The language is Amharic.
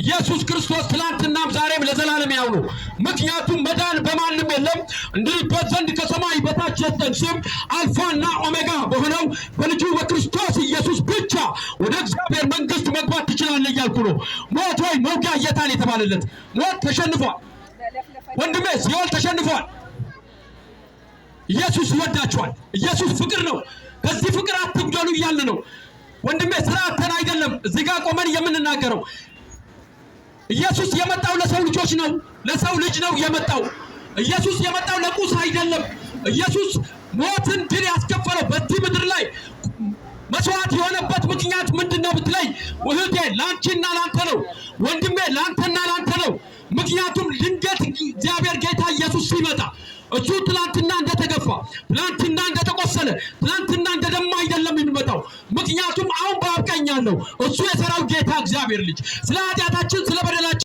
ኢየሱስ ክርስቶስ ትላንትናም ዛሬም ለዘላለም ያው ነው። ምክንያቱም መዳን በማንም የለም፣ እንድንበት ዘንድ ከሰማይ በታች የሰጠን ስም አልፋና ኦሜጋ በሆነው በልጁ በክርስቶስ ኢየሱስ ብቻ ወደ እግዚአብሔር መንግስት መግባት ትችላለህ እያልኩ ነው። ሞት ሆይ መውጊያ የታል የተባለለት ሞት ተሸንፏል። ወንድሜ ሲኦል ተሸንፏል። ኢየሱስ ይወዳችኋል። ኢየሱስ ፍቅር ነው። ከዚህ ፍቅር አትጉደሉ እያልን ነው። ወንድሜ ስራ አተን አይደለም እዚህ ጋር ቆመን የምንናገረው። ኢየሱስ የመጣው ለሰው ልጆች ነው። ለሰው ልጅ ነው የመጣው። ኢየሱስ የመጣው ለቁስ አይደለም። ኢየሱስ ሞትን ድል ያስከፈለው በዚህ ምድር ላይ መስዋዕት የሆነበት ምክንያት ምንድን ነው ብትለኝ፣ እህቴ ላንቺና ላንተ ነው። ወንድሜ ላንተና ላንተ ነው። ምክንያቱም ድንገት እግዚአብሔር ጌታ ኢየሱስ ሲመጣ እሱ ትላንትና እንደተገፋ፣ ትላንትና እንደተቆሰለ፣ ትላንትና እንደደማ አይደለም የሚመጣው። ምክንያቱም አሁን በአብ ቀኝ አለው። እሱ የሰራው ጌታ እግዚአብሔር ልጅ ስለ ኃጢአታችን